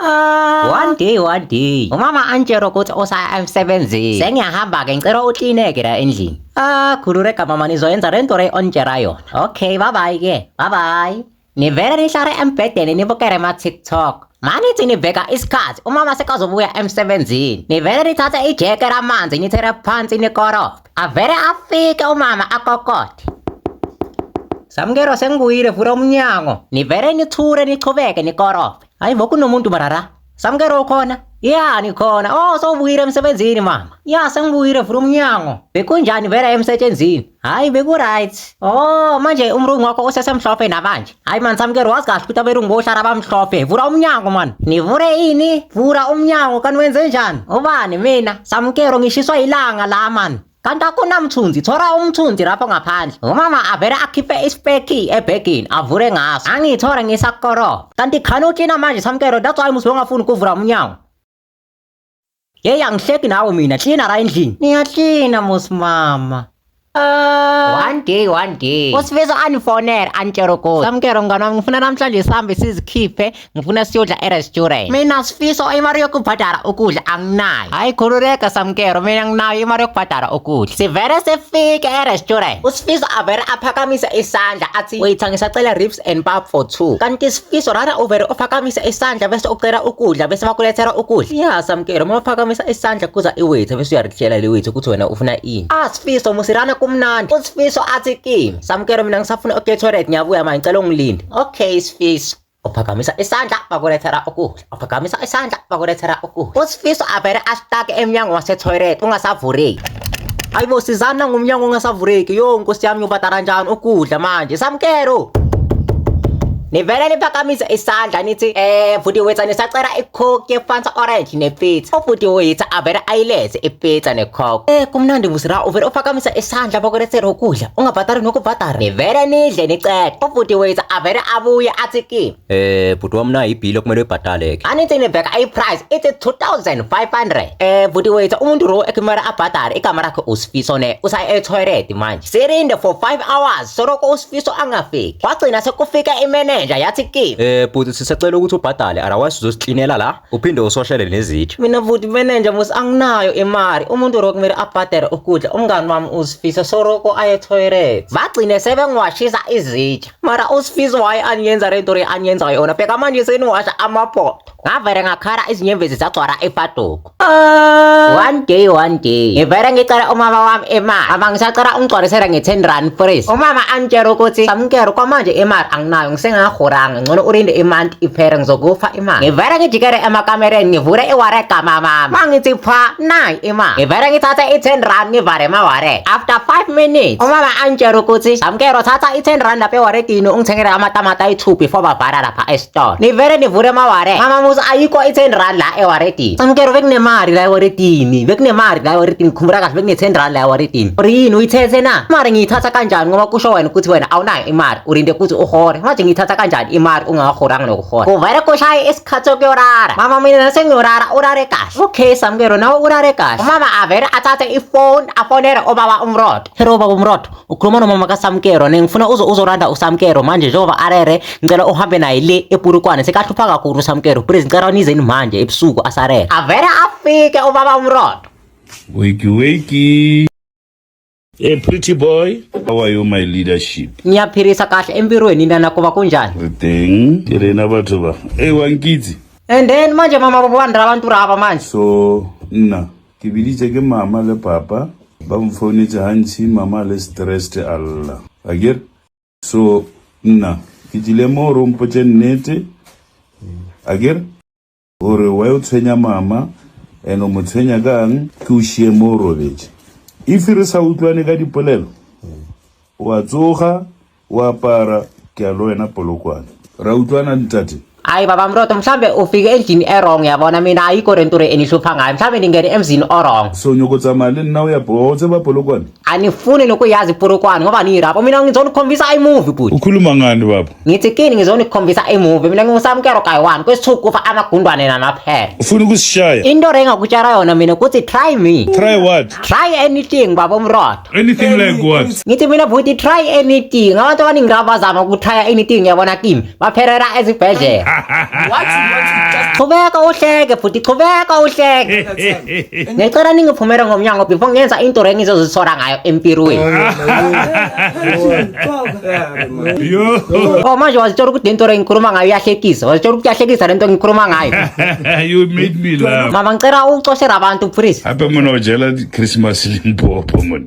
One day, one day, umama antshela ukuthi usaya emsebenzini. Sengiyahamba-ke, ngicela uklineke la endlini. Ah, khululeka mama, nizoyenza le nto le ontshela yona. Okay, bye bye ke. Bye bye. Nivele nihlale embhedeni nibukele ma-TikTok. Manithi nibheka isikhathi, umama sekazobuya emsebenzini. Nivele nithathe ijeke lamanzi nithele phansi nikorobhe. Avele afike umama akokothe. Samkelo, sengibuyile, vula umnyango. Nivele nithule nichubeke nikorobhe. Hayi bo, kunomuntu marara. Samkelo, ukhona? Ya, nikhona. Oh, sowubuyile emsebenzini mama. Ya, sengibuyile, vula umnyango. Bekunjani vele emsebenzini? Hayi, beku-right. Oh, manje umrungu wakho usesemhlophe namanje. Hayi man, Samkelo, wazi kahle ukuthi abelungu bohlala bamhlophe. Vula umnyango man. Nivule ini? Vula umnyango, kanti wenze njani? Ubani mina? Samkelo, ngishiswa ilanga la man. Kanti akunamthunzi, thola umthunzi lapho ngaphandle. Umama avele akhiphe ispeki ebhegini, avule ngaso. Angithole ngisakoroba. Kanti khani uklina manje Samkelo, that's why musuke ungafuni ukuvula umnyango. Yeyi, angihleki nawe mina, klina la endlini. Niyaklina mos mama. One day, one day. Usifiso anifonele antshela ukuthi Samkelo mngani wami, ngifuna namhlanje sihambe sizikhiphe, ngifuna siyodla e-restaurant. Mina Sifiso, imali yokubhadala ukudla anginayo. Hayi khululeka Samkelo, mina nginayo imali yokubhadala ukudla. Sivele sifike e-restaurant. Usifiso avele aphakamise isandla athi, "Waiter, ngisacela ribs and pap for two." Kanti Sifiso rara uvele uphakamisa isandla bese ucela ukudla bese bakulethela ukudla. Ya Samkelo, uma uphakamisa isandla kuza i-waiter bese uyarihlela le waiter ukuthi wena ufuna ini. Ah Sifiso, musirana kumnandi. Usifiso athi kimi, "Samkelo, mina ngisafuna ukuya toilet, ngiyabuya manje, ngicela ungilinde." Okay Sifiso. Uphakamisa isandla bakulethela ukudla. Uphakamisa isandla bakulethela ukudla. Usifiso avele asitake emnyango wase-toilet ungasavuleki. Hayibo, sizana ngumnyango ungasavuleki. Yo nkosi yami, ngiyobhadala njani ukudla manje? Samkelo. Nivele niphakamise isandla nithi, "Bhuti waiter, nisacela i-Coke ye-Fanta Orange ne-pizza." Ubhuti waiter avele ayilethe i-pizza ne-Coke. Kumnandi musira, uvele uphakamisa isandla bakulethela ukudla. Ungabhadali nokubhadala. Nivele nidle nicede. Ubhuti waiter avele abuye athi kimi, Bhuti wami, nayi ibhili okumele uyibhadale ke. Anithi nibheka i-price ithi 2500. Bhuti waiter, umuntu lo ekumele abhadale igama lakhe uSifiso ne usaya e-toilet manje. Sirinde for 5 hours soloko uSifiso angafiki. Kwagcina sekufika i-manager yathi kimi, Bhuti, sisacela ukuthi ubhadale, otherwise uzosicleanela la uphinde usoshele nezitsha. Mina bhuti manager mos anginayo imali. Umuntu lo kumele abhadale ukudla umngani wami uSifiso soloko aye toilet. Bagcine sebengiwashisa izitsha. Mara uSifiso waye aniyenza le nto le aniyenza yona. Bheka manje seniwasha amabhodo. Ngavele ngakhala izinyembezi zagcwala ifaduko. One day, one day. Ngivele ngicela umama wami imali. Mama, ngisacela ungigcwalisele nge-10 rand please. Umama antshela ukuthi, "Samkelo, kwamanje imali anginayo, ngisengahoranga, ngcono ulinde imali iphele ngizokupha imali." Ngivele ngijikele emakamereni ngivule i-wallet kamama. Mangithi pha, nayi imali. Ngivele ngithathe i-10 rand ngivale ema-wallet. After 5 minutes, umama antshela ukuthi, "Samkelo, thatha i-10 rand lapha ewaletini ungithengele amatamati ayi-2 before bavala lapha esitolo." Nivele nivule ema-wallet. Mama musa, ayikho i-10 rand la ewaletini. Samkelo, bekunemali la ewaletini. Bekunemali la ewaletini. Khumbula kahle, bekune-10 rand la ewaletini. Or yini uyithethe na? Mara ngiyithatha kanjani ngoba kusho wena ukuthi wena awunayo imali, ulinde ukuthi uhole. Manje ngiyithatha kanjani imali ungaholanga nokuhola? Kuvele kushaye isikhathi sokuyorara. Mama, mina sengiyorara, urare kahle. Okay Samkelo, nawe urare kahle. Umama avele athathe ifoni afonele ubaba uMrodo. Hello baba uMrodo, ukhuluma nomama kaSamkelo ne ngifuna uze uzolanda uSamkelo manje njengoba arere, ngicela uhambe naye le ePolokwane, sekahlupha kakhulu uSamkelo. Please, ngicela nizeni manje ebusuku asarere. Avele afike ubaba uMrodo. Wakey, wakey. Hey, pretty boy. How are you, my leadership? Ngiyaphilisa kahle empilweni nina kuba kunjani? Re teng. Ke rena batho ba. Hey, wankitse. And then manje mama bobandra abantu raba manje. So, nna ke biditse ke mama le papa ba mfounetse gantši, mama le stressed a lla akere. So nna ke tlile mo gore o mpotse nnete akere, gore wa o tshwenya mama and o mo tshwenya kang, ke o šie mo o robetse. If re sa utlwane ka dipolelo, wa tsoga o apara, ke a le wena Polokwane, ra utlwana ntate? Hayi baba Mrodo, mhlambe ufike endlini e-wrong, yabona mina ayikho lento le enihlupha ngayo, mhlambe ningene emzini o-wrong. So nyoko tsamaya le nna o ya o tseba Polokwane? Anifuni nokuyazi iPolokwane ngoba niyirapho. Mina ngizonikhombisa i-movie bhuti. Ukhuluma ngani baba? Ngithi kini ngizonikhombisa i-movie. Mina nginguSamkelo kayi-one kwesithuku kufa amagundwane namaphela. Ufuna ukusishaya? Into le engakutshela yona mina ukuthi try me. Try what? Try anything, baba Mrodo. Anything like what? Ngithi mina bhuti, try anything. Abantu abaningi rabazama ukutry anything, yabona kimi baphelela ezibhedlela. What you want to just Qhubeka uhleke futhi, qhubeka uhleke. Ngicela ningiphumele ngomnyango before ngenza into le ngizozisola ngayo empilweni. Yo. Oh, manje wazitshela ukuthi lento le ngikhuluma ngayo iyahlekisa. Wazitshela ukuthi iyahlekisa lento ngikhuluma ngayo. You made me laugh. Mama, ngicela uxoshele abantu, please. Hape mona o jela Christmas Limpopo mona.